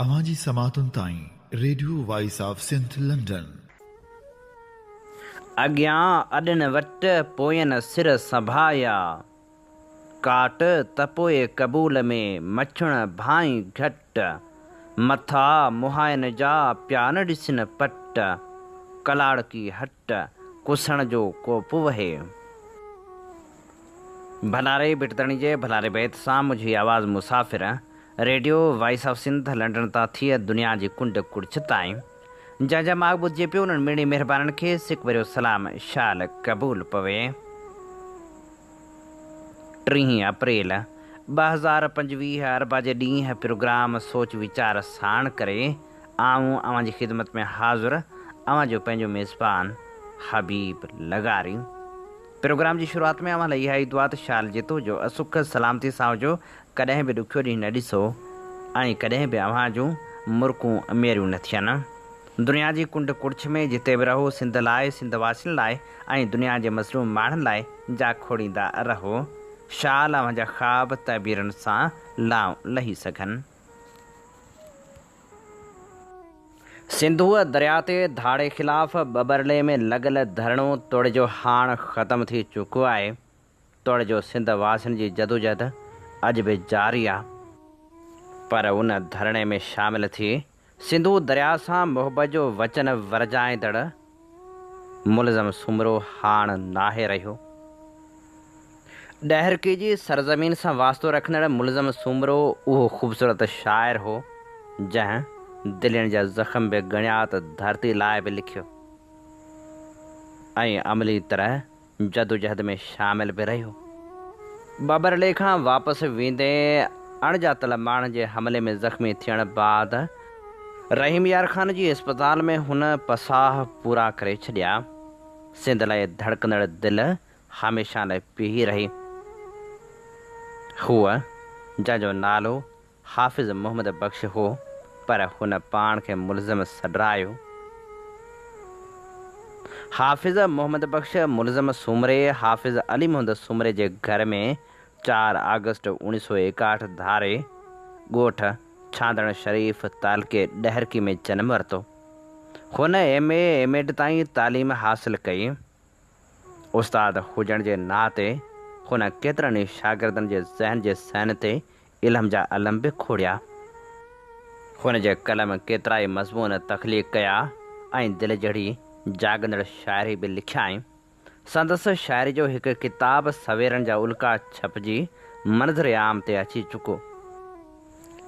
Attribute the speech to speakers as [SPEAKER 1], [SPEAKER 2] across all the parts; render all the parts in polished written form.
[SPEAKER 1] اوهان جي سماعتن تائين radio voice of Sindh London.
[SPEAKER 2] اڳيان اڏن وٽ پوين سر سنڀايا. ڪاٽ ته پوء قبول ۾ مڇڻ ڀانئين گهٽ. مٿا مهائن جا پيا نه ڏسن پٽ. ڪلاڙڪي هٽ ڪسڻ جو ڪوپ وهي. ڀلاري ڀٽتڻي جي ڀلاري بيت سان منهنجي آواز مسافر radio voice of Sindh London تان ٿي دنيا جي ڪنڊ ڪڙڇ تائين جنهن جا ماڳ ٻڌجي پيو انهن مڙني مهربانن کي سڪ ڀريو سلام شال قبول پوي. ٽيهين اپريل 2025 اربع جي ڏينهن پروگرام سوچ ويچار ساڻ ڪري آئون اوهان جي خدمت ۾ حاضر اوهان جو پنهنجو ميزبان حبيب لغاري. پروگرام جي شروعات ۾ اوهان لاء اها ئي دعا ته شال جتو جو سک سلامتي سان هجو، ڪڏهن به ڏکيو ڏينهن نه ڏسو ۽ ڪڏهن به اوهان جون مرڪون ميريون نه ٿين. دنيا جي ڪنڊ ڪڙڇ ۾ جتي به رهو سنڌ لاء، سنڌ واسين لاء ۽ دنيا جي مظلوم ماڻهن لاء جاکوڙيندا رهو. شال اوهان جا خواب تعبيرن سان لانء لهي سگهن. سنڌوء درياء تي ڌاڙي خلاف ٻٻرلي ۾ لڳل ڌرڻو توڙي جو هاڻ ختم ٿي چڪو آهي، توڙي جو سنڌ واسين جي جدوجهد اڄ به جاري آ، پر ان ڌرڻي ۾ شامل ٿي سنڌو درياء سان محبت جو وچن ورجائيندڙ ملزم سومرو هاڻ ناهي رهيو. ڏهرڪي جي سرزمين سان واسطو رکندڙ ملزم سومرو اهو خوبصورت شاعر هو، جنهن دلين جا زخم به ڳڻيا ته ڌرتي لاء به لکيو ۽ عملي طرح جدوجهد ۾ شامل به رهيو. ٻٻرلي کان واپس ويندي اڻڄاتل ماڻهن جي حملي ۾ زخمي ٿيڻ بعد رحيم يار خان جي اسپتال ۾ هن پساهه پورا ڪري ڇڏيا. سنڌ لاء ڌڙڪندڙ دل هميشه لاء پيهي رهي. هوء، جنهن جو نالو حافظ محمد بخش هو، پر هن پاڻ کي ملزم سڏرايو. حافظ محمد بخش ملزم سومري حافظ علي محمد سومري جي گهر ۾ چار آگسٽ 1961 ڌاري ڳوٺ ڇاندڻ شريف تعلقي ڏهرڪي ۾ جنم ورتو. هن ايم اي، ايم ايڊ تائين تعليم حاصل ڪئي. استاد هجڻ جي ناتي هن ڪيترن ئي شاگردن جي ذهن جي صحن تي علم جا علم به کوڙيا. هن جي قلم ڪيترائي مضمون تخليق ڪيا ۽ دل جهڙي جاڳندڙ شاعري به لکيائين. سندس شاعري جو هڪ ڪتاب سويرن جا الڪا ڇپجي منظر عام تي اچي چڪو.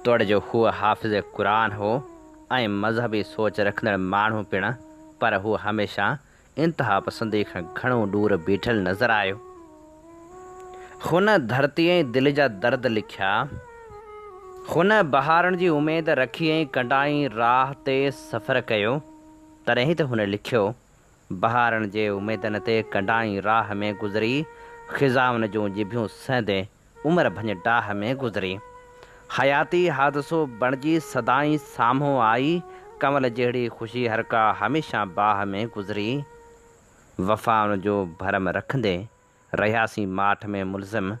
[SPEAKER 2] توڙي جو هو حافظ قرآن هو ۽ مذهبي سوچ رکندڙ ماڻهو پڻ، پر هو هميشه انتهاپسندي کان گهڻو ڏور بيٺل نظر آيو. هن ڌرتي ۽ دل جا درد لکيا. هن بهارن جي اميد رکي ۽ ڪنڊائين راهه تي سفر ڪيو. تڏهن ئي ته هن لکيو، بهارن جي اميدن تي ڪنڊائين راهه ۾ گذري، خزائن جون ڄڀيون سهندي عمر ڀڃ ڊاهه ۾ گذري. حياتي حادثو بڻجي سدائين سامهون آئي، ڪنول جهڙي خوشي هرڪا هميشه باهه ۾ گذري. وفائن جو ڀرم رکندي رهياسين ماٺ ۾ ملزم،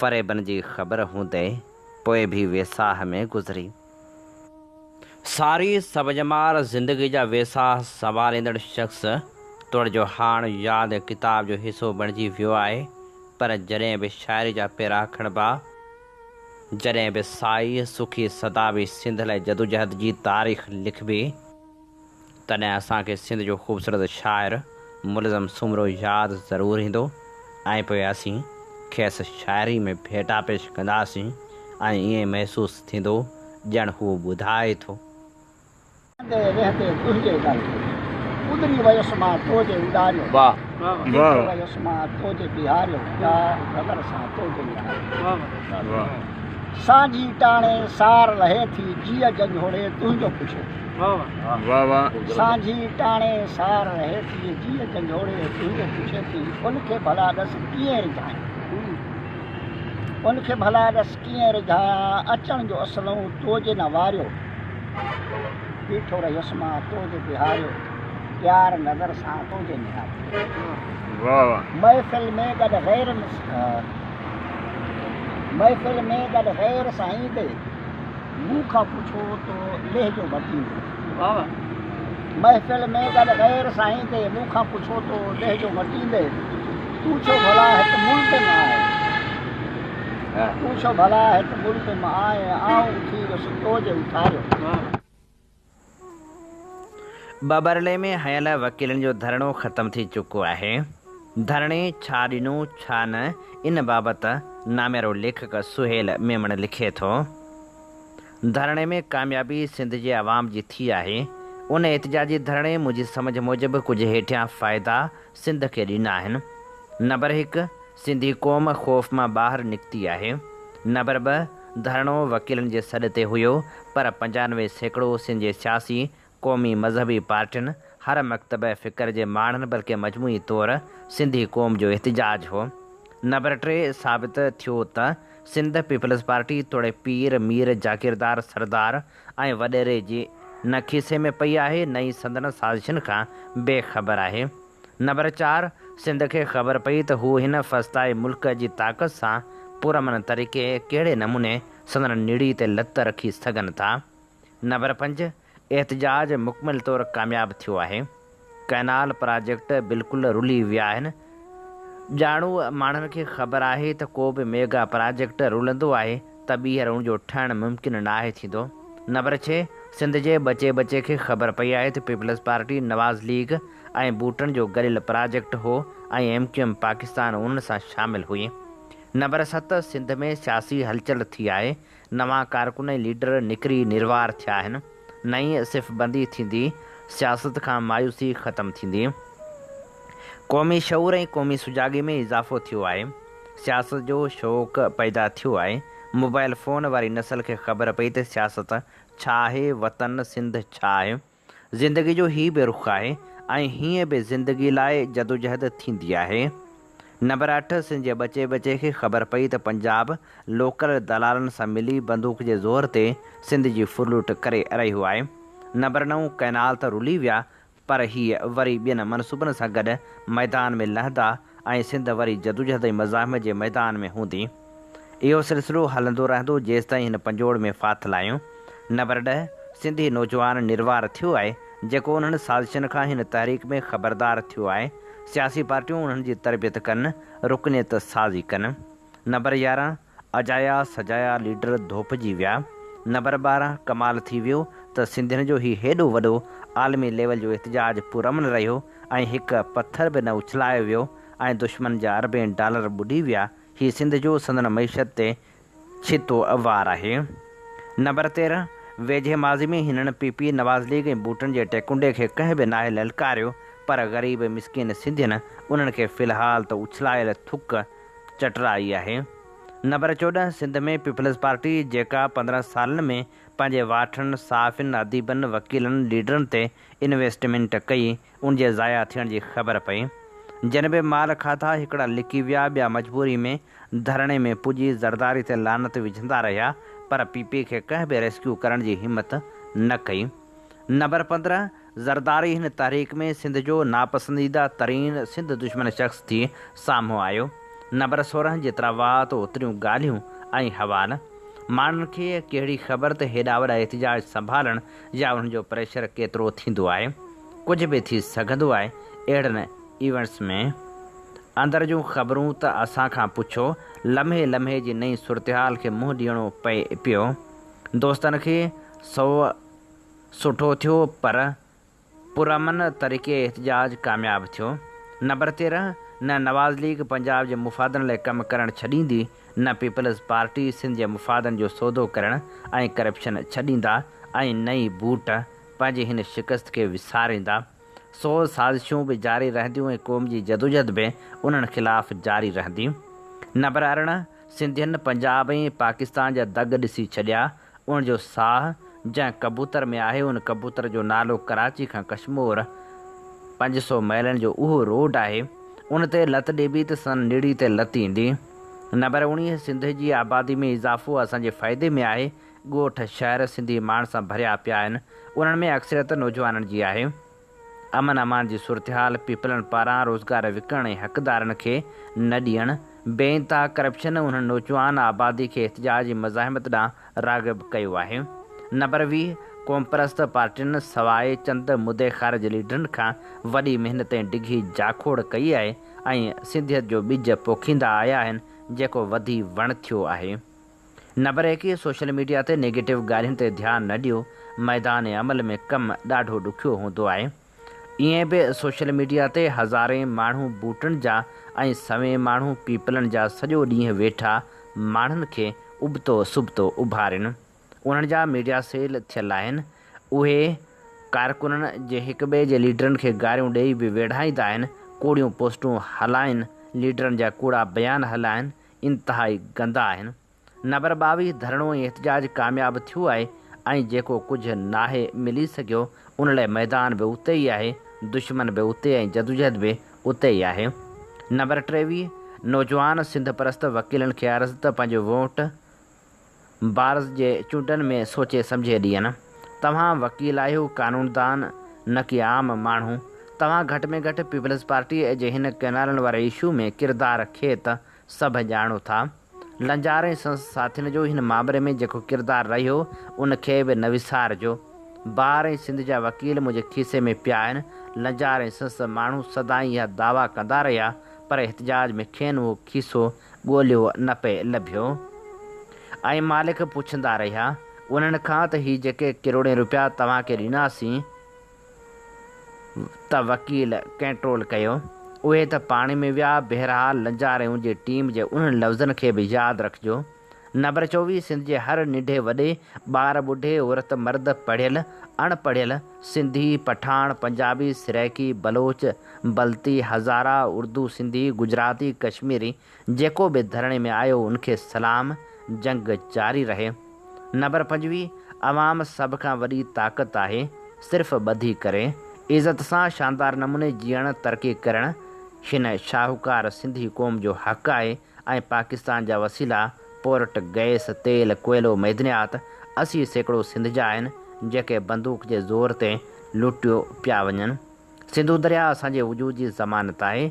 [SPEAKER 2] فريبن جي خبر هوندي پوء ڀي ويساهه ۾ گذري. ساري سڀ ڄمار زندگي جا ويساهه سنڀاليندڙ شخص توڙي جو هاڻ ياد ڪتاب جو حصو بڻجي ويو آهي پر جڏهن به شاعري جا پيرا کڻبا، جڏهن به سائي سکي ستابي سنڌ لاء جدوجهد جي تاريخ لکبي، تڏهن اسان کي سنڌ جو خوبصورت شاعر ملزم سومرو ياد ضرور ايندو ۽ پوء اسين کيس شاعري ۾ ڀيٽا پيش ڪنداسين ۽ ائين محسوس ٿيندو ڄڻ هو ٻڌائي ٿو.
[SPEAKER 3] ويهندي ويهندي تنهنجي در تي اڏري ويس مان تو جي اڏاريو بيٺو رهيس مان تو جي بيهاريو پيار نظر سان تو جي نهاريو. سانجهي ٽاڻي سار لهي ٿي، جيء جنجهوڙي تنهنجو پڇي ٿي. سانجهي ٽاڻي سار لهي ٿي، جيء جنجهوڙي تنهنجو پڇي ٿي. ان کي ڀلا ڏس ڪيئن رجهايان، ان کي ڀلا ڏس ڪيئن رجهايان، اچڻ جو اصلئون تو جي نه واريو. بيٺو رهيس مان تو جي بيهاريو، پيار نظر سان تو جي نهاريو. محفل ۾ گڏ غيرن محفل ۾ گڏ غير سان ايندي. مون کان پڇو تو لهجو مٽيندي. محفل ۾ گڏ غير سائين the مون کان پڇو تو لهجو مٽيندي. تون ڇو ڀلا هت ملزم آهين. تون ڇو ڀلا هت ملزم آهين آئون اٿي ويس تو جي اٿاريو.
[SPEAKER 2] ٻٻرلي ۾ هنيل وڪيلن جو ڌرڻو ختم ٿي چڪو آهي. ڌرڻي ڇا ڏنو ڇا نه ان بابت ناميارو ليکڪ سهيل ميمڻ لکي ٿو. ڌرڻي ۾ ڪاميابي سنڌ جي عوام جي ٿي آهي. ان احتجاجي ڌرڻي منهنجي سمجهه موجب ڪجهه هيٺيان فائدا سنڌ کي ڏنا آهن. نمبر هڪ، سنڌي قوم خوف مان ٻاهر نڪتي آهي. نمبر ٻه، ڌرڻو وڪيلن جي سڏ تي هيو پر 95% سنڌ جي سياسي، قومي، مذهبي پارٽين، هر مڪتبه فڪر جي ماڻهن بلڪه مجموعي طور سنڌي قوم جو احتجاج هو. نمبر ٽي، ثابت ٿيو ته سنڌ پيپلز پارٽي توڙي پير، مير، جاگيردار، سردار ۽ وڏيري جي نه کيسي ۾ پئي آهي نه ئي سندن سازشن کان بي خبر آهي. نمبر چار، سنڌ کي خبر پئي ته هو هن فسطائي ملڪ جي طاقت سان پرامن طريقي ڪهڙي نموني سندن نڙي تي لت رکي سگهن ٿا. نمبر پنج، احتجاج مڪمل طور ڪامياب ٿيو آهي. ڪئنال پراجيڪٽ بلڪل رلي ويا آهن. ڄاڻو ماڻهن کي خبر آهي ته ڪو به ميگا پراجيڪٽ رلندو آهي ته ٻيهر ان جو ٺهڻ ممڪن ناهي ٿيندو. نمبر ڇهه، سنڌ جي ٻچي ٻچي کي خبر پئي آهي ته پيپلز پارٽي، نواز ليگ ۽ بوٽن جو گڏيل پراجيڪٽ هو ۽ ايم ڪيو ايم پاڪستان انهن سان شامل هئي. نمبر ست، سنڌ ۾ سياسي هلچل ٿي آهي، نوان ڪارڪن ۽ ليڊر نڪري نروار ٿيا آهن. نئين صف بندي ٿيندي، سياست کان مايوسي ختم ٿيندي. قومي شعور ۽ قومي سجاڳي ۾ اضافو ٿيو آهي. سياست جو شوق پيدا ٿيو آهي. موبائل فون واري نسل کي خبر پئي ته سياست ڇا آهي، وطن، سنڌ ڇا آهي. زندگي جو هي به رخ آهي ۽ هيئن به زندگي لاء جدوجهد ٿيندي آهي. نمبر اٺ، سنڌ جي ٻچي ٻچي کي خبر پئي ته پنجاب لوڪل دلالن سان ملي بندوق جي زور تي سنڌ جي ڦرلوٽ ڪري رهيو آهي. نمبر نو، ڪئنال ته رلي ويا پر هي وري ٻين منصوبن سان گڏ ميدان ۾ لهندا ۽ سنڌ وري جدوجهد ۽ مزاحمت جي ميدان ۾ هوندي. اهو سلسلو هلندو رهندو جيستائين هن پنجوڙ ۾ ڦاٿل آهيون. نمبر ڏهه، سنڌي نوجوان نروار ٿيو آهي، جيڪو انهن سازشن کان هن تحريڪ ۾ خبردار ٿيو آهي. سياسي پارٽيون انهن جي تربيت ڪن، رڪنيت سازي ڪن. نمبر 11، اجايا سجايا ليڊر ڌوپجي ويا. نمبر 12، ڪمال ٿي ويو ته سنڌين جو هي هيڏو وڏو عالمي ليول جو احتجاج پرامن رهيو ۽ هڪ پٿر به نه اڇلايو ويو ۽ دشمن جا اربين ڊالر ٻڏي ويا. هي سنڌ جو سندن معيشت تي ڇتو وار آهي. نمبر 13، ويجهي ماضي ۾ هنن پي پي، نواز ليگ ۽ بوٽن جي ٽيڪنڊي کي ڪنهن به ناهي للڪاريو پر غريب مسڪين سنڌين انهن کي في الحال ته اڇلايل ٿڪ چٽرائي آهي. نمبر 14، سنڌ ۾ پيپلز پارٽي جيڪا 15 سالن ۾ پنهنجي واٺن، صحافين، اديبن، وڪيلن، ليڊرن تي انويسٽمينٽ ڪئي ان جي ضايع ٿيڻ جي خبر پئي. جن به مال کاڌا، هڪڙا لڪي ويا، ٻيا مجبوري ۾ ڌرڻي ۾ پڄي زرداري تي لعنت وجهندا رهيا، پر پي پي کي ڪنهن به ريسڪيو ڪرڻ جي همت نه ڪئي. نمبر 15، زرداري هن تحريڪ ۾ سنڌ جو ناپسنديده ترين سنڌ دشمن شخص ٿي سامهون آيو. نمبر 16، جيترا وات اوتريون ڳالهيون ۽ حوال. ماڻهن کي ڪهڙي خبر ته هيڏا وڏا احتجاج سنڀالڻ يا انهن جو پريشر ڪيترو ٿيندو آهي. ڪجهه به ٿي سگهندو آهي اهڙن ايونٽس ۾. اندر جون خبرون ته اسان کان پڇو، لمحي لمحي جي نئين صورتحال کي منهن ڏيڻو پئي پيو. دوستن کي سو سٺو ٿيو پر پرامن طريقي احتجاج ڪامياب ٿيو. نمبر 13، نه نواز ليگ پنجاب جي مفادن لاء ڪم ڪرڻ ڇڏيندي، نه پيپلز پارٽي سنڌ جي مفادن جو سودو ڪرڻ ۽ ڪرپشن ڇڏيندا ۽ نه ئي بوٽ پنهنجي هن شڪست کي وساريندا. سو سازشون به جاري رهنديون ۽ قوم جي جدوجهد به انهن خلاف جاري رهندي. نمبر 18، سنڌين پنجاب ۽ پاڪستان جا دڳ ڏسي ڇڏيا، ان جو ساهه جنهن ڪبوتر ۾ آهي ان ڪبوتر جو نالو ڪراچي کان ڪشمور 500 ميلن جو اهو روڊ آهي ان تي لت ڏيبي ته سندن نڙي تي لت ايندي. نمبر 19، سنڌ جي آبادي ۾ اضافو اسان جي فائدي ۾ آهي، ڳوٺ، شهر سنڌي ماڻهن سان ڀريا پيا آهن، انهن ۾ اڪثريت نوجوانن جي آهي. امن امان جي صورتحال، پيپلن پاران روزگار وڪڻڻ ۽ حقدارن کي نه ڏيڻ، بي انتها ڪرپشن انهن نوجوان آبادي کي احتجاج ۽ مزاحمت ڏانهن راغب ڪيو آهي. نمبر 20، قومپرست پارٽين سواء چند مدي خارج ليڊرن کان وڏي محنت ۽ ڊگهي جاکوڙ ڪئي آهي ۽ سنڌيت جو ٻج پوکيندا آيا آهن جيڪو وڌي وڻ ٿيو آهي. نمبر 21، سوشل ميڊيا تي نيگيٽو ڳالهين تي ڌيان نه ڏيو، ميدان عمل ۾ ڪم ڏاڍو ڏکيو هوندو آهي. ائين به سوشل ميڊيا تي هزارين ماڻهو بوٽن جا ۽ سوين ماڻهو پيپلن جا سڄو ڏينهن ويٺا ماڻهن کي ابتو سبتو اڀارين. انهن جا ميڊيا سيل ٿيل آهن. اهي ڪارڪنن جي هڪٻئي جي ليڊرن کي گاريون ڏيئي به ويڙهائيندا آهن، ڪوڙيون پوسٽون هلائين، ليڊرن جا ڪوڙا بيان هلائين، انتهائي گندا آهن. نمبر 22 ڌرڻو ۽ احتجاج ڪامياب ٿيو آهي ۽ جيڪو ڪجهه ناهي ملي سگهيو ان لاء ميدان به اتي ئي آهي، دشمن به اتي ۽ جدوجهد به اتي ئي آهي. نمبر 23 نوجوان سنڌ پرست وڪيلن کي عرض ته پنهنجو ووٽ بارز جي چونڊن ۾ سوچي سمجهي ڏين. توهان وڪيل آهيو، قانوندان نه ڪي عام ماڻهو. توهان گهٽ ۾ گهٽ پيپلز پارٽيء جي هن ڪئنالن واري اشو ۾ ڪردار کي ته سڀ ڄاڻو ٿا. لنجار ۽ سندس ساٿين جو هن مامري ۾ جيڪو ڪردار رهيو، ان کي به نه وسارجو. بار ۽ سنڌ جا وڪيل منهنجي کيسي ۾ پيا آهن. لنجار ۽ سندس ماڻهو سدائين اها دعويٰ ڪندا رهيا، پر احتجاج ۾ کين اهو کيسو ڳوليو نه پئي لڀيو ۽ مالڪ پڇندا رهيا انهن کان ته هي جيڪي ڪروڙين روپيا توهان کي ڏناسين ته وڪيل ڪنٽرول ڪيو اهي ته پاڻي ۾ ويا بهرحال لنجار ۽ ان جي ٽيم جي انهن لفظن کي به ياد رکجو نمبر 24 سنڌ جي هر ننڍي وڏي، ٻار ٻڍي، عورت مرد، پڙهيل، اڻ پڙهيل، سنڌي، پٺاڻ، پنجابي، سرائيڪي، بلوچ، بلتي، هزارا، اردو سنڌي، گجراتي، ڪشميري جيڪو به ڌرڻي ۾ آيو ان کي سلام، جنگ جاري رهي. نمبر 25 عوام سڀ کان وڏي طاقت آهي، صرف ٻڌي ڪري، عزت سان شاندار نموني جيئڻ ترقي ڪرڻ هن شاهوڪار سنڌي قوم جو حق آهي، ۽ پاڪستان جا وسيلا، پورٽ، گئس، تيل، ڪوئلو، معدنيات 80% سنڌ جا آهن، جيڪي بندوق جي زور تي لٽيو پيا وڃن. سنڌو درياء اسان جي وجود جي ضمانت آهي.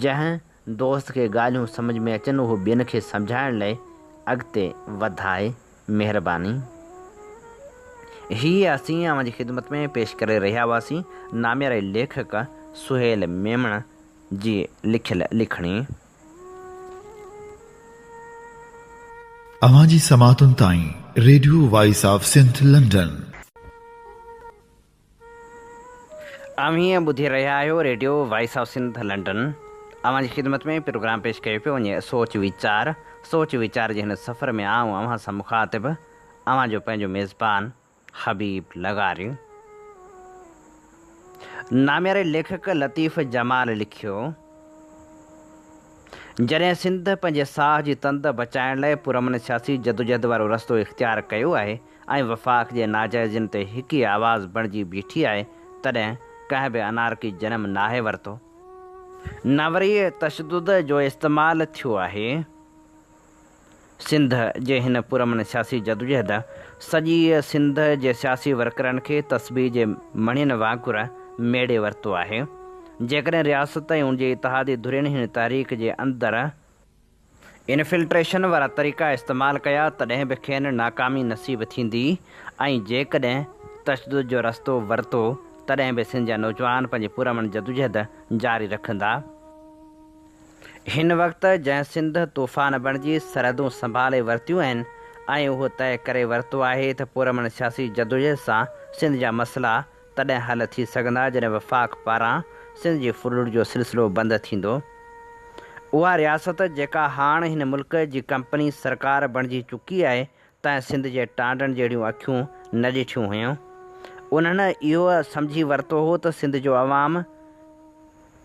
[SPEAKER 2] جنهن دوست کي ڳالهيون سمجهه ۾ اچن اهو ٻين کي سمجهائڻ لئه اڳتي وڌائي. مهرباني. هي اسين اوهان جي خدمت ۾ پيش ڪري رهيا هئاسين نامياري ليکڪ سهيل ميمڻ جي لکيل لکڻي.
[SPEAKER 1] اوهان جي سماعتن تائين radio voice of Sindh London.
[SPEAKER 2] اوهين ٻڌي رهيا آهيو radio voice of Sindh London. اوهان جي خدمت ۾ پروگرام پيش ڪيو پيو وڃي سوچ ويچار. سوچ ويچار جي هن سفر ۾ آئون اوهان سان مخاطب اوهان جو پنهنجو ميزبان حبيب لغاري. نامياري ليکڪ لطيف جمال لکيو، جڏهن سنڌ پنهنجي ساهه جي تند بچائڻ لاء پرامن سياسي جدوجهد وارو رستو اختيار ڪيو آهي ۽ وفاق جي ناجائزين تي هڪ ئي آواز بڻجي بيٺي آهي تڏهن ڪنهن به انارڪي جنم ناهي ورتو. نه وري تشدد جو استعمال ٿيو آهي. سنڌ جي هن پرامن سياسي جدوجهد سڄيء سنڌ جي سياسي ورڪرن کي تسبيح جي مڻين وانگر ميڙي ورتو آهي. جيڪڏهن رياست ۽ ان جي اتحادي ڌرين هن تحريڪ جي اندر انفلٽريشن وارا طريقا استعمال ڪيا تڏهن به کين ناڪامي نصيب ٿيندي ۽ جيڪڏهن تشدد جو رستو ورتو تڏهن به سنڌ جا نوجوان پنهنجي پرامن جدوجهد جاري رکندا. هن وقت جنهن سنڌ طوفان بڻجي سرحدون سنڀالي ورتيون آهن ۽ اهو طئي ڪري ورتو آهي ته پرامن سياسي جدوجهد سان سنڌ جا مسئلا تڏهن حل ٿي سگهندا جڏهن وفاق پاران سنڌ جي ڦرلٽ جو سلسلو بند ٿيندو. اها رياست جيڪا هاڻ هن ملڪ جي ڪمپني سرڪار بڻجي چڪي آهي تنهن سنڌ جي ٽانڊن جهڙيون اکيون نه ڏٺيون هيون. انهن اهو سمجهي ورتو هو ته سنڌ جو عوام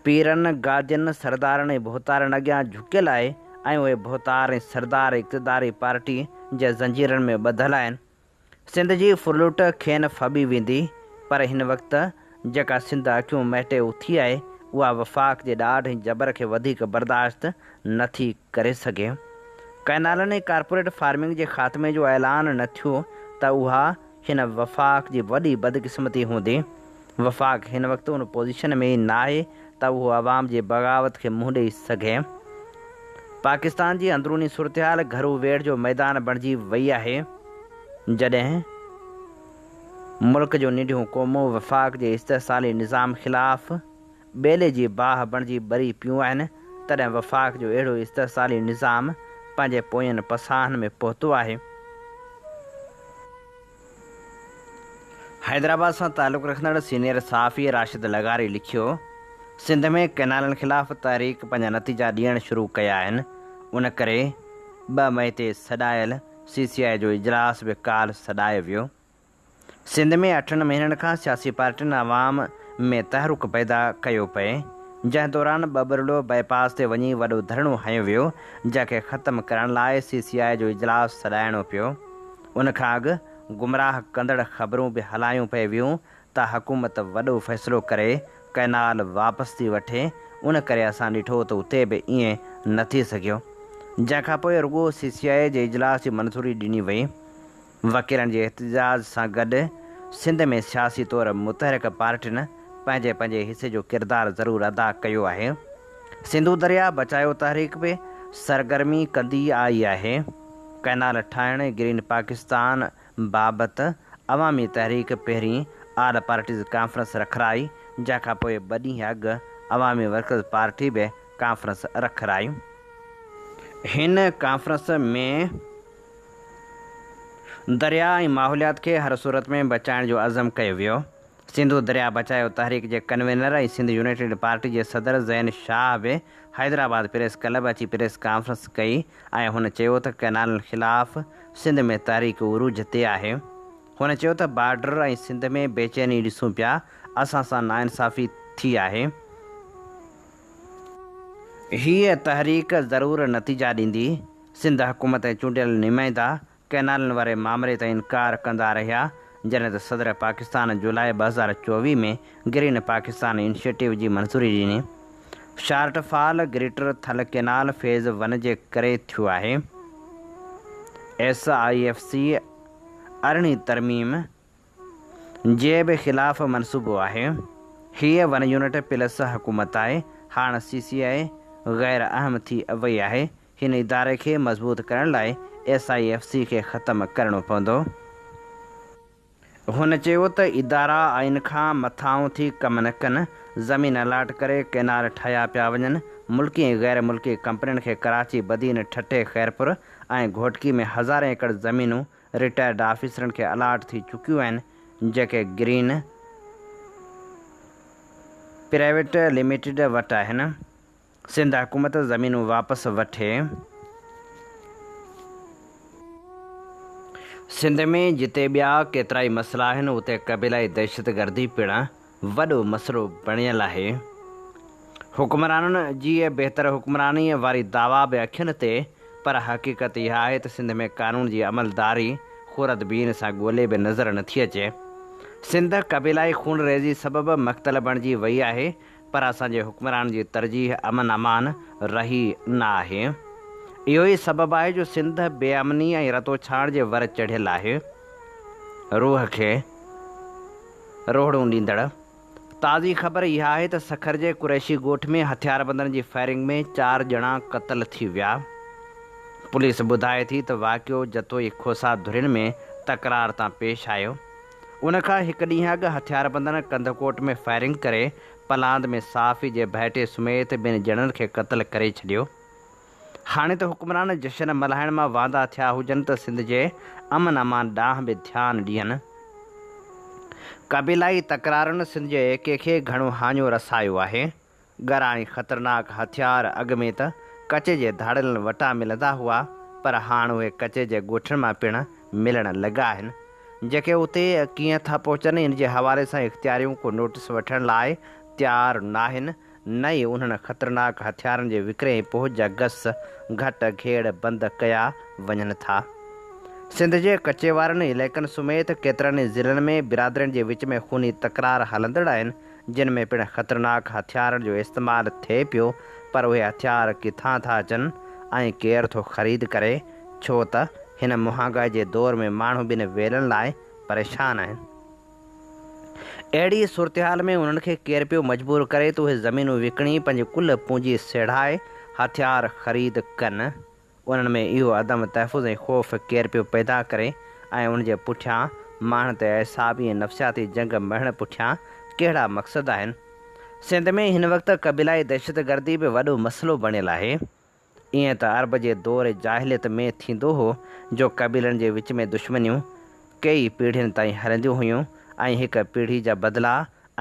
[SPEAKER 2] پيرن، گادين، سردارن ۽ ڀوتارن اڳيان جهڪيل آهي ۽ اهي ڀوتار ۽ سردار اقتداري پارٽي جي زنجيرن ۾ ٻڌل آهن. سنڌ جي ڦرلٽ کين ڦٻي ويندي پر هن وقت جيڪا سنڌ اکيون مهٽي اٿي آهي اها وفاق جي ڏاڍ ۽ جبر کي وڌيڪ برداشت نه ٿي ڪري سگهي. ڪئنالن ۽ ڪارپوريٽ فارمنگ جي خاتمي جو اعلان نه ٿيو ته اها هن وفاق جي وڏي بدقسمتي هوندي. وفاق هن وقت ان پوزيشن ۾ ئي ناهي ته اهو عوام جي بغاوت کي منهن ڏئي سگهي. پاڪستان جي اندروني صورتحال گهرو ويڙهه جو ميدان بڻجي وئي آهي، جڏهن ملڪ جون ننڍيون قومون وفاق جي استحصالي نظام خلاف ٻيلي جي باهه بڻجي ٻري پيون آهن، تڏهن وفاق جو اهڙو استحصالي نظام پنهنجي پوين پساهن ۾ پهتو آهي. حيدرآباد سان تعلق رکندڙ سينيئر صحافي راشد لغاري لکيو، سنڌ ۾ ڪئنالن خلاف تحريڪ پنهنجا نتيجا ڏيڻ شروع ڪيا آهن، ان ڪري 2 مئي تي سڏايل سي سي آء جو اجلاس به ڪالهه سڏايو ويو. سنڌ ۾ اٺن مهينن کان سياسي پارٽين عوام ۾ تحرڪ پيدا ڪيو پئي، جنهن دوران ٻٻرلوء بائي پاس تي وڃي وڏو ڌرڻو هنيو ويو، جنهن کي ختم ڪرڻ لاء سي سي آء جو اجلاس سڏائڻو پيو. ان کان اڳ گمراهه ڪندڙ خبرون به هلايون پئي ويون ته حڪومت وڏو فيصلو ڪري ڪئنال واپس ٿي وٺي، ان ڪري اسان ڏٺو ته اتي به ائين نه ٿي سگهيو. جنهن کان پوء رڳو سي سي آء جي اجلاس جي منظوري ڏني وئي. وڪيلن جي احتجاج سان گڏ سنڌ ۾ سياسي طور متحرڪ پارٽين پنهنجي پنهنجي حصي جو ڪردار ضرور ادا ڪيو آهي. سنڌو درياء بچايو تحريڪ به سرگرمي ڪندي آئي آهي. ڪئنال ٺاهڻ ۽ گرين پاڪستان بابت عوامي تحريڪ پهرين آل پارٽيز ڪانفرنس رکرائي، جنهن کان پوء ٻه ڏينهن اڳ عوامي ورڪرز پارٽي به ڪانفرنس رکرائي. هن ڪانفرنس ۾ درياء ۽ ماحوليات کي هر صورت ۾ بچائڻ جو عزم ڪيو ويو. سنڌو درياء بچايو تحريڪ جي ڪنوينر ۽ سنڌ يونائيٽيڊ پارٽي جي صدر زين شاهه به حيدرآباد پريس ڪلب اچي پريس ڪانفرنس ڪئي ۽ هن چيو ته ڪئنالن خلاف سنڌ ۾ تحريڪ عروج تي آهي. هن چيو ته بارڊر ۽ سنڌ ۾ بيچيني ڏسون پيا، اسان سان ناانصافي ٿي آهي. هيء تحريڪ ضرور نتيجا ڏيندي. سنڌ حڪومت ۽ چونڊيل نمائندا ڪئنالن واري مامري تان انڪار ڪندا رهيا، جڏهن ته صدر پاڪستان جولاء 2024 ۾ گرين پاڪستان انيشيٽو جي منظوري ڏني. Shortfall greater Thal canal phase one جي ڪري ٿيو آهي. ايس I F C ارڙهين ترميم جي به خلاف منصوبو آهي. هيء ون يونٽ پلس حڪومت آهي. هاڻ سي سي آء غير اهم ٿي وئي آهي. هن اداري کي مضبوط ڪرڻ لاء ايس I F C کي ختم ڪرڻو پوندو. هن چيو ته ادارا آئين کان مٿانهون ٿي ڪم نه ڪن، زمين الاٽ ڪري ڪئنال ٺاهيا پيا وڃن، ملڪي ۽ غير ملڪي ڪمپنين کي ڪراچي، بدين، ٺٽي، خيرپور ۽ گهوٽڪي ۾ هزارين ايڪڙ زمينون رٽائرڊ آفيسرن کي الاٽ ٿي چڪيون آهن جيڪي گرين پرائيويٽ لميٽيڊ وٽ آهن، سنڌ حڪومت زمينون واپس وٺي. سنڌ ۾ جتي ٻيا ڪيترائي مسئلا آهن اتي قبيلائي دهشتگردي پڻ وڏو مسئلو بڻيل آهي. حڪمرانن جي بهتر حڪمرانيء واري دعويٰ به اکين تي، پر حقيقت اها آهي ته سنڌ ۾ قانون جي عملداري خوردبين سان ڳولي به نظر نٿي اچي. سنڌ قبيلائي خونريزي سبب مقتل بڻجي وئي آهي، پر اسان جي حڪمرانن جي ترجيح امن امان رهي نه آهي. اهو ئي سبب آهي جو سنڌ بي امني ۽ رتوڇاڻ جي ور چڙهيل آهي. روح کي روهڙون ڏيندڙ تازي خبر اها آهي ته سکر جي قريشي ڳوٺ ۾ هٿياربندن جي فائرنگ ۾ چار ڄڻا قتل ٿي ويا. پوليس ٻڌائي ٿي ته واقعو جتوئي کوسا ڌرين ۾ تڪرار تان پيش آيو. ان کان هڪ ڏينهن اڳ هٿياربندن ڪنڌڪوٽ ۾ فائرنگ ڪري پلاند ۾ صحافي جي ڀائٽي سميت ٻن ڄڻن کي قتل ڪري ڇڏيو. هاڻي ته حڪمران جشن ملهائڻ مان واندا ٿيا هجن ته سنڌ جي امن امان ڏانهن به ڌيان ڏين. قبيلائي تڪرارن سنڌ جي ايڪي کي گهڻو هاڃو رسايو آهي. ڳرا ۽ خطرناڪ هٿيار اڳ ۾ ته ڪچي جي ڌاڙيلن وٽان ملندا هئا پر هاڻ اهي ڪچي جي ڳوٺن مان پڻ ملڻ لڳا آهن. جيڪي اتي ڪيئن ٿا پهچن ان جي حوالي سان اختياريون ڪو نوٽيس وٺڻ لاء تيار ناهن. نه ئي انهن خطرناڪ هٿيارن جي وڪري ۽ پهچ جا گس گهٽ گهيڙ بند ڪيا وڃن ٿا. سنڌ جي ڪچي وارن علائقن سميت ڪيترن ئي ضلعن ۾ برادرين جي وچ ۾ خوني تڪرار هلندڙ آهن جن ۾ پڻ خطرناڪ هٿيارن جو استعمال ٿئي پيو پر اهي هٿيار ڪٿان ٿا اچن ۽ ڪير ٿو خريد ڪري ڇو ته هن مهانگائي جي دور ۾ ماڻهو ٻن ويلن لاء پريشان آهن. اهڙيء صورتحال ۾ انهن کي ڪير پيو مجبور ڪري ته اهي زمينون وڪڻي پنهنجي ڪل پونجي سيڙهائي هٿيار خريد ڪن؟ انهن ۾ اهو عدم تحفظ ۽ خوف ڪير پيو پيدا ڪري ۽ ان جي پٺيان ماڻهن تي اعصابي ۽ نفسياتي جنگ مڙهڻ پٺيان ڪهڙا مقصد آهن؟ سنڌ ۾ هن وقت قبيلائي دهشتگردي به وڏو مسئلو بڻيل آهي. ائين ته عرب جي دور جاهليت ۾ ٿيندو هو جو قبيلن جي وچ ۾ دشمنيون ڪيئي پيڙهين تائين هلنديون هيون ۽ هڪ پيڙهي جا بدلا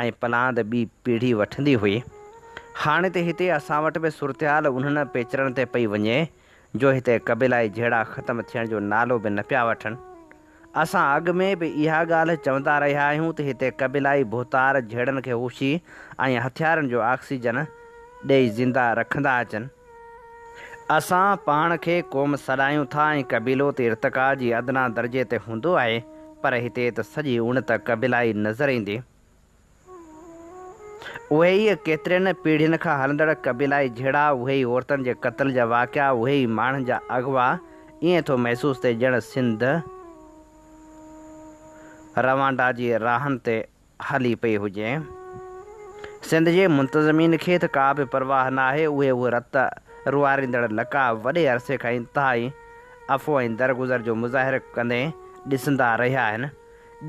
[SPEAKER 2] ۽ پلاند ٻي پيڙهي وٺندي هئي. هاڻي ته هتي اسان وٽ به صورتحال انهن پيچرن تي پئي وڃي جو هتي قبيلائي جهيڙا ختم ٿيڻ جو نالو به نه پيا وٺن. اسان اڳ ۾ به اها ڳالهه چوندا رهيا آهيون ته هتي قبيلائي ڀوتار جهيڙن کي هوشي ۽ هٿيارن جو آڪسيجن ڏئي زنده رکندا اچن. اسان پاڻ کي قوم سڏايون ٿا ۽ قبيلو ته ارتقا جي ادنيٰ درجي تي هوندو آهي پر هتي ته سڄي اڻت قبيلائي نظر ايندي. اهي ئي ڪيترين پيڙهين کان هلندڙ قبيلائي جهيڙا، اهي ئي عورتن جي قتل جا واقعا، اهي ئي ماڻهن جا اغوا، ائين ٿو محسوس ٿئي ڄڻ سنڌ روانڊا جي راهن تي هلي پئي هجي. سنڌ جي منتظمين کي ته ڪا به پرواهه ناهي، اهي اهي رت روئاريندڙ لقاء وڏي عرصي کان انتهائي عفو ۽ درگذر جو مظاهرو ڪندي ڏسندا رهيا آهن.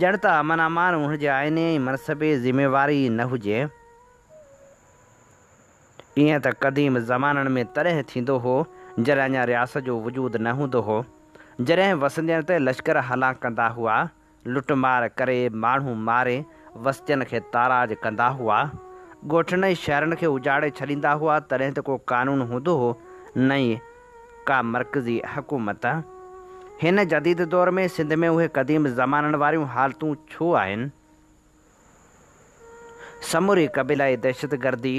[SPEAKER 2] ڄڻ ته امن امان انهن جي آئيني ۽ منصبي ذميواري ئي نه هجي. ائين ته قديم زمانن ۾ تڏهن ٿيندو هو، جڏهن اڃا رياست جو وجود نه هوندو هو. جڏهن وسندين تي لشڪر هلان ڪندا هئا، لٽ مار ڪري، ماڻهو ماري، وستين کي تاراج ڪندا هئا. ڳوٺن ۽ شهرن کي اجاڙي ڇڏيندا هئا، تڏهن ته ڪو قانون هوندو هو، نه ئي ڪا مرڪزي حڪومت. هن جديد دور ۾ سنڌ ۾ اهي قديم زمانن واريون حالتون ڇو آهن؟ سموري قبيلائي دهشتگردي،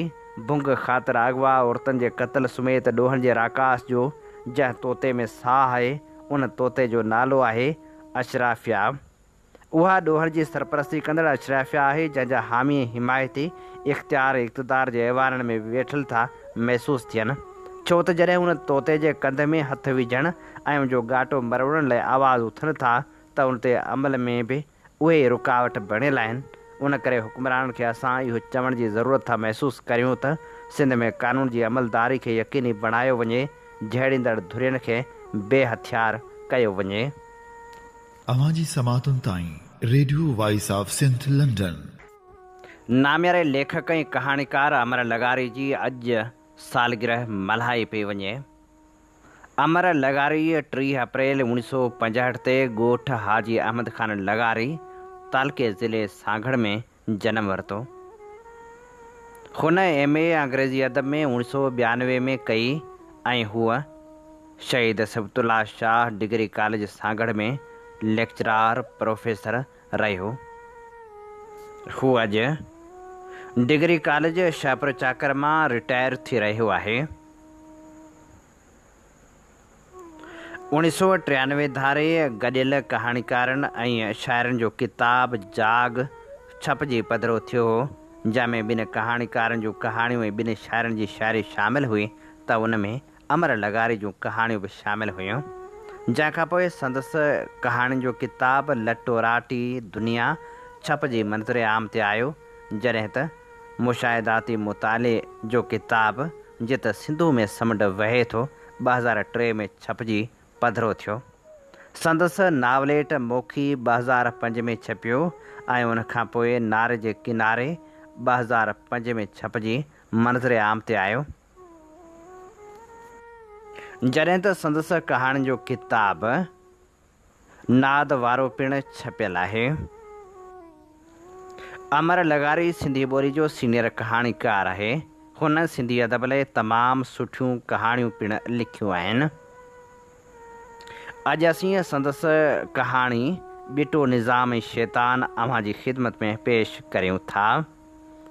[SPEAKER 2] ڀنگ خاطر اغوا، عورتن جي قتل سميت ڏوهن جي راڪاس جو جنهن طوطي ۾ ساهه آهي، ان طوطي جو نالو آهي اشرافيا. اها ڏوهن جي سرپرستي ڪندڙ اشرافيا آهي، جنهن جا حامي ۽ حمايتي اختيار ۽ اقتدار جي ايوانن ۾ ويٺل ٿا محسوس ٿين. ڇو ته جڏهن ان طوطي جي ڪنڌ ۾ هٿ وجهڻ ۽ ان جو ڳاٽو مروڙڻ لاء آواز اٿن ٿا ته ان تي عمل ۾ به اهي ئي رڪاوٽ بڻيل آهن. ان ڪري حڪمرانن کي اسان اهو چوڻ جي ضرورت ٿا محسوس ڪريون ته سنڌ ۾ قانون جي عملداري کي يقيني بڻايو وڃي، جهيڙيندڙ ڌرين کي بي هٿيار ڪيو وڃي.
[SPEAKER 1] اوهان جي سماعتن تائين radio voice of Sindh London.
[SPEAKER 2] نامياري ليکڪ ۽ ڪهاڻيڪار امر لغاري جي اڄ سالگرهه ملهائي پئي وڃي. امر لغاري 30 اپريل 1965 تي ڳوٺ حاجي احمد خان لغاري تعلقي ضلعي سانگهڙ ۾ جنم ورتو. هن ايم اي انگريزي ادب ۾ 1992 ۾ ڪئي ۽ هوء Shaheed Sibt Allah Shah degree college Sanghar ۾ lecturer, professor, رهيو. هو اڄ ڊگري ڪاليج شاهپورچاڪر مان رٽائر ٿي رهيو آهي. 1993 ڌاري گڏيل ڪهاڻيڪارن ۽ شاعرن جو ڪتاب جاڳ ڇپجي پڌرو ٿيو هو، جنهن ۾ ٻن ڪهاڻيڪارن جون ڪهاڻيون ۽ ٻن شاعرن جي شاعري شامل هئي ته ان ۾ امر لغاري جون ڪهاڻيون به شامل هيون. جنهن کان پوء سندس ڪهاڻين جو ڪتاب لٽوراٽي دنيا ڇپجي منظر عام تي آيو، جڏهن ته مشاهداتي مطالعي جو ڪتاب جت سنڌو ۾ سمنڊ وهي ٿو 2003 ۾ ڇپجي پڌرو ٿيو. سندس ناوليٽ موکي 2005 ۾ ڇپيو ۽ ان کان پوء ناري جي ڪناري 2005 ۾ ڇپجي منظر عام تي آيو. جڏهن ته سندس ڪهاڻين جو ڪتاب ناد وارو پڻ ڇپيل آهي. امر لغاري سنڌي ٻولي جو سينيئر ڪهاڻيڪار آهي. هن سنڌي ادب لئه تمام سٺيون ڪهاڻيون پڻ لکيون آهن. اڄ اسين سندس ڪهاڻي ٻٽو نظام ۽ شيطان اوهان جي خدمت ۾ پيش ڪريون ٿا.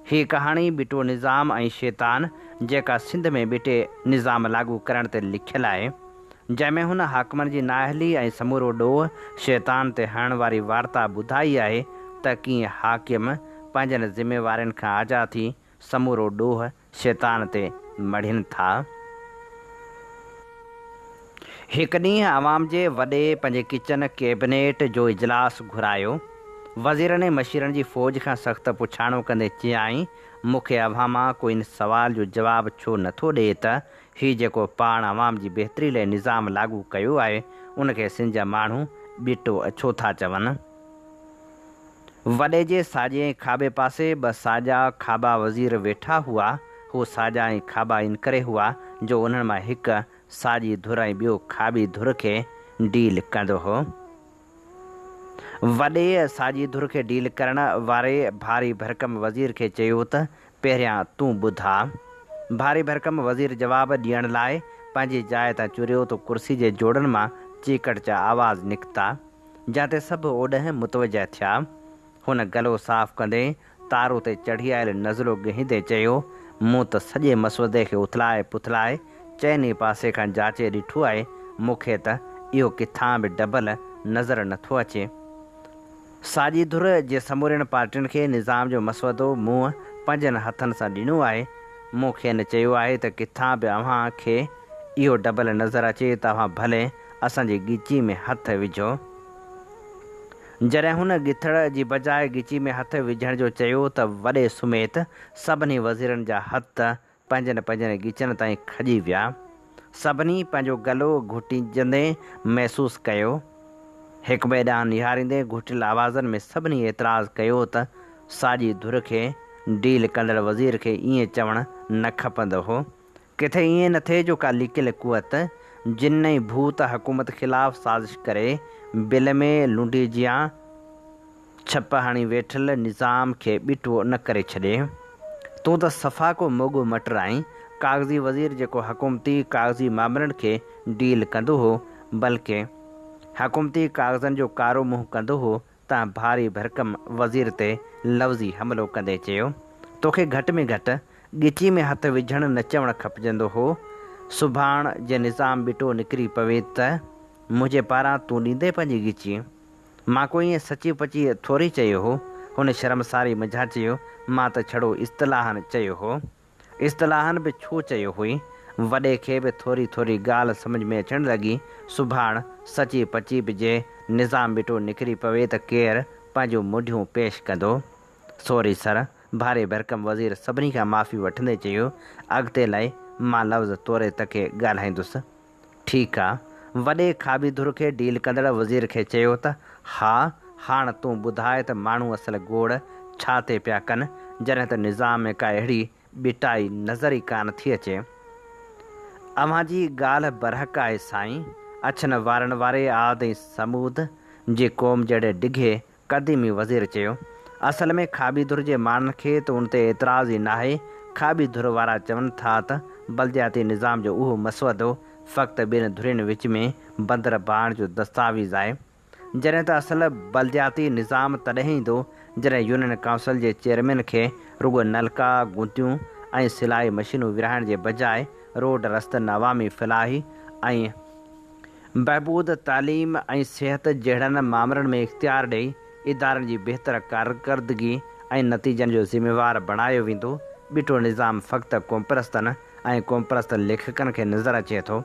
[SPEAKER 2] هي ڪهاڻي ٻٽو نظام ۽ شيطان جيڪا سنڌ ۾ ٻٽي نظام لاڳو ڪرڻ تي لکيل آهي، جنهن ۾ هن حاڪمن جي نااهلي ۽ سمورو ڏوهه شيطان تي هڻڻ واري وارتا ٻڌائي آهي ته ڪيئن حاڪم پنهنجن ذميوارين کان آجا ٿي سمورو ڏوهه شيطان تي مڙهين ٿا. هڪ ڏينهن عوام جي وڏي پنهنجي ڪچن ڪيبنيٽ جو اجلاس گهرايو. وزيرن ۽ مشيرن جي فوج کان سخت پڇاڻو ڪندي چيائين، مون کي اوهان مان ڪو ان سوال جو جواب ڇو نه ٿو ڏئي ته هي جيڪو پاڻ عوام جي بهتري لئه نظام لاڳو ڪيو آهي، ان کي سنڌ جا ماڻهو ٻٽو ڇو ٿا چون؟ وڏي جي ساڄي ۽ کاٻي پاسي ٻه ساڄا کاٻا وزير ويٺا هئا. هو ساڄا ۽ کاٻا انڪري هئا جو انهن مان هڪ ساڄي ڌر ۽ ٻيو کاٻي ڌر کي ڊيل ڪندو هو. وڏي ساڄي ڌر کي ڊيل ڪرڻ واري ڀاري ڀرڪم وزير کي چيو ته پهريان تون ٻڌاء. ڀاري ڀرڪم وزير جواب ڏيڻ لاء پنهنجي جاء تان چريو ته ڪرسي جي جوڙن مان چيڪٽ جا آواز نڪتا، جنهن تي سڀ اوڏانهن متوجه ٿيا. هن گلو صاف ڪندي تارو تي چڙهي آيل نزلو ڳهيندي چيو، مون ته سڄي مسودي کي اٿلائي پٿلائي چئني پاسي کان جاچي ڏٺو آهي، مون کي ته اهو ڪٿان به ڊبل نظر نه ٿو اچي. ساڄي ڌر جي سمورين پارٽين کي نظام جو مسودو مون پنهنجن هٿن سان ڏنو آهي. مون کين چيو آهي ته ڪٿان به اوهان کي اهو ڊبل نظر اچي ته اوهان ڀلي اسان جي ڳچي ۾ هٿ وجهو. جڏهن هن ڳٿڙ جي بجاء ڳچي ۾ هٿ وجهڻ جو چيو ته وڏي سميت سڀني وزيرن جا هٿ پنهنجن پنهنجن ڳچن تائين کڄي ويا. سڀني پنهنجو گلو گهٽجندي محسوس ڪيو. هڪٻئي ڏانهن نهاريندي گهٽيل آوازن ۾ سڀني اعتراض ڪيو ته ساڄي ڌر کي ڊيل ڪندڙ وزير کي ائين چوڻ نه کپندو هو. ڪٿي ائين نه ٿئي جو ڪا لڪيل قوت، جن ۽ ڀوت حڪومت خلاف سازش ڪري بل ۾ لنڊي جيان ڇپ هڻي ويٺل نظام کي ٻٽو نه ڪري ڇڏي. تون ته صفا ڪو موڳو مٽر آهين. ڪاغذي وزير جيڪو حڪومتي ڪاغذي مامرن کي ڊيل ڪندو هو، بلڪه حڪومتي ڪاغذن جو ڪارو منهن ڪندو هو، تنهن ڀاري ڀرڪم وزير تي لفظي حملو ڪندي چيو، توکي گهٽ ۾ گهٽ ڳچي ۾ هٿ وجهڻ نه چوڻ کپجندو هو. سڀاڻ جي نظام ٻٽو نڪري پوي ته منهنجي پاران تون ڏيندين پنهنجي ڳچي؟ مان ڪو ائين سچي پچي ٿوري چيو هو. هن شرمساري منجهان چيو، مان ته ڇڙو اصطلاحاً چيو هو. اصطلاحاً به ڇو چيو هئي؟ وڏي کي به ٿوري ٿوري ڳالهه سمجهه ۾ اچڻ لڳي. سڀاڻ سچي پچي به جي نظام ٻٽو نڪري پوي ته ڪير پنهنجون منڍيون پيش ڪندو؟ سوري سر، ڀاري ڀرڪم وزير سڀني کان معافي وٺندي چيو، اڳتي لاء مان لفظ توري تڪي ڳالهائيندس. ٺيڪ آ. وڏي کاٻي ڌر کي ڊيل ڪندڙ وزير کي چيو ته ها، هاڻ تون ٻڌاء ته ماڻهو اصل گوڙ ڇا تي پيا ڪن، جڏهن ته نظام ۾ ڪا اهڙي ٻٽائي نظر ئي ڪانه ٿي اچي. اوهان جي ڳالهه برحق آهي سائين. اڇن وارن واري عاد ۽ ثمود جي قوم جهڙي ڊگهي قديمي وزير چيو، اصل ۾ کاٻي ڌر جي ماڻهن کي ته ان تي اعتراض ئي ناهي، کاٻي ڌر وارا چون ٿا ته بلدياتي نظام جو اهو مسودو فقط ٻن ڌرين وچ ۾ بندر باڻ جو دستاويز آهي، جڏهن ته اصل بلدياتي نظام تڏهن ايندو جڏهن يونين ڪائونسل جي چيئرمين کي رڳو نلڪا، گونتيون ۽ سلائي مشينون ورهائڻ جي بجاء روڊ رستن، عوامي فلاحي ۽. بهبود، تعليم ۽ صحت جهڙن مامرن ۾ اختيار ڏئي ادارن جي بهتر ڪارڪردگي ۽ نتيجن جو ذميوار بڻايو ويندو، ٻٽو نظام فقط قومپرستن ۽ قومپرست ليکڪن کي نظر اچي ٿو.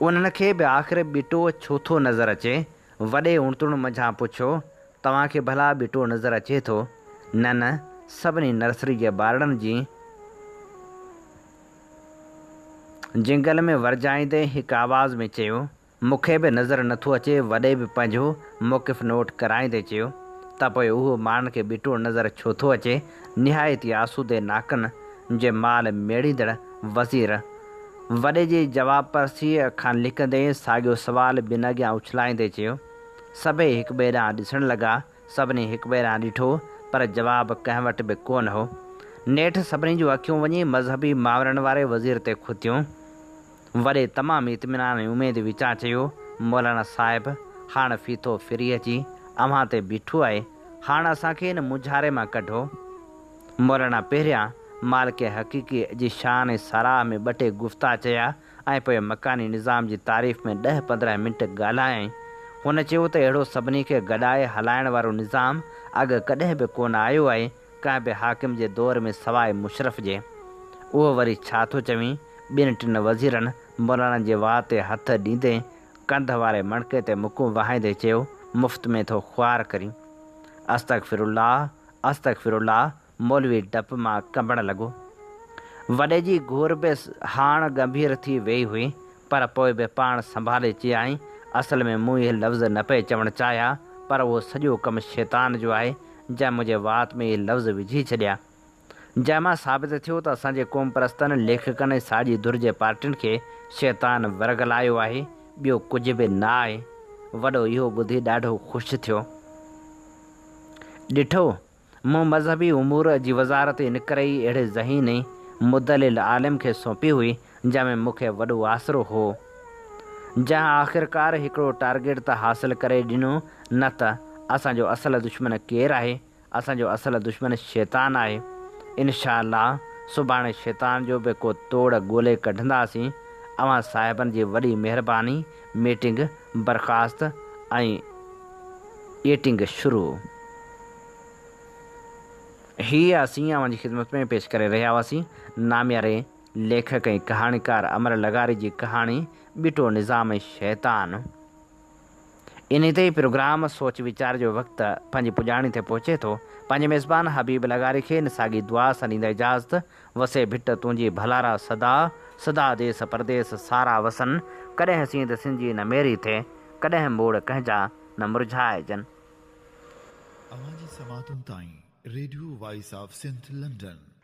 [SPEAKER 2] انهن کي به آخر ٻٽو ڇو ٿو نظر اچي؟ وڏي اڻتڻ منجهان پڇيو، توهان کي ڀلا ٻٽو نظر اچي ٿو؟ نه نه، سڀني نرسري جي ٻارڙن جي. جنگل ۾ ورجائيندي هڪ آواز ۾ چيو، مون کي به نظر نٿو اچي وڏي به پنهنجو موقف نوٽ ڪرائيندي چيو، ته پوء اهو ماڻهن کي ٻٽو نظر ڇو ٿو اچي؟ نهايت ئي آسودي ناڪن جي مال ميڙيندڙ وزير وڏي جي جواب پرسيء کان لڪندي ساڳيو سوال ٻن اڳيان اڇلائيندي چيو. سڀئي هڪٻئي ڏانهن ڏسڻ لڳا. سڀني هڪٻئي ڏانهن ڏٺو، پر جواب ڪنهن وٽ به ڪونه هو. نيٺ سڀني جون اکيون وڃي مذهبي مامرن واري وزير تي کتيون. وڏي تمام اطمينان ۽ اميد وچان چيو، مولانا صاحب، هاڻ ڦيٿو ڦري اچي اوهان تي بيٺو آهي. هاڻ اسان کي ان مونجهاري مان ڪڍو. مولانا پهريان مالڪ حقيقي جي شان ۽ ساراهه ۾ ٻه ٽي گفتا چيا ۽ پوء مڪاني نظام جي تعريف ۾ ڏهه 15 منٽ ڳالهايائين. هن چيو ته اهڙو سڀني کي گڏائي هلائڻ وارو نظام اڳ ڪڏهن به ڪونه آيو آهي، ڪنهن به حاڪم جي دور ۾ سواء مشرف جي. اهو وري ڇا ٿو چوين؟ ٻن ٽن وزيرن مولانا جي وات تي هٿ ڏيندي ڪنڌ واري مڻڪي تي مڪون وهائيندي چيو، مفت ۾ ٿو خوار ڪرين. استغفرالله، استغفرالله، مولوي ڊپ مان ڪنبڻ لڳو. وڏي جي گهور به هاڻ ڳنڀير ٿي ويئي هئي، پر پوء به پاڻ سنڀالي چيائين، اصل ۾ مون اهي لفظ نه پئي چوڻ چاهيا، پر اهو سڄو ڪم شيطان جو آهي، جنهن منهنجي وات ۾ اهي لفظ وجهي ڇڏيا. جنهن مان ثابت ٿيو ته اسان جي قومپرستن، ليکڪن ۽ ساڄي ڌر جي پارٽين کي شيطان ورغلايو آهي، ٻيو ڪجهه به نه آهي. وڏو اهو ٻڌي ڏاڍو خوش ٿيو. ڏٺو، مون مذهبي امور جي وزارت ان ڪري ئي اهڙي ذهين ۽ مدلل عالم کي سونپي هئي، جنهن ۾ مون کي وڏو آسرو هو. جنهن آخرڪار هڪڙو ٽارگيٽ ته حاصل ڪري ڏنو، نه ته اسان جو اصل دشمن ڪير آهي؟ اسان جو اصل دشمن شيطان آهي. انشاء الله سڀاڻي شيطان جو به ڪو توڙ ڳولي ڪڍنداسين. اوهان صاحبن جي وڏي مهرباني. ميٽنگ برخاست ۽ ايٽنگ شروع. هي اسين اوهان جي خدمت ۾ پيش ڪري رهيا هئاسين نامياري ليکڪ ۽ ڪهاڻيڪار امر لغاري جي ڪهاڻي ٻٽو نظام ۽ شيطان. انهي تي ئي پروگرام سوچ ويچار جو وقت پنهنجي پڄاڻي تي پهچي ٿو. پنهنجي ميزبان حبيب لغاري کي ان ساڳي دعا سان ڏيندا اجازت، وسي ڀٽ تنهنجي ڀلارا سدا، سدا ديس پرديس سارا وسن، ڪڏهن سينڌ سنجي نه ميري ٿئي، ڪڏهن موڙ ڪنهن جا نه مرجهائجن.
[SPEAKER 1] اوهان جي سماعتن تائين radio voice of Sindh London.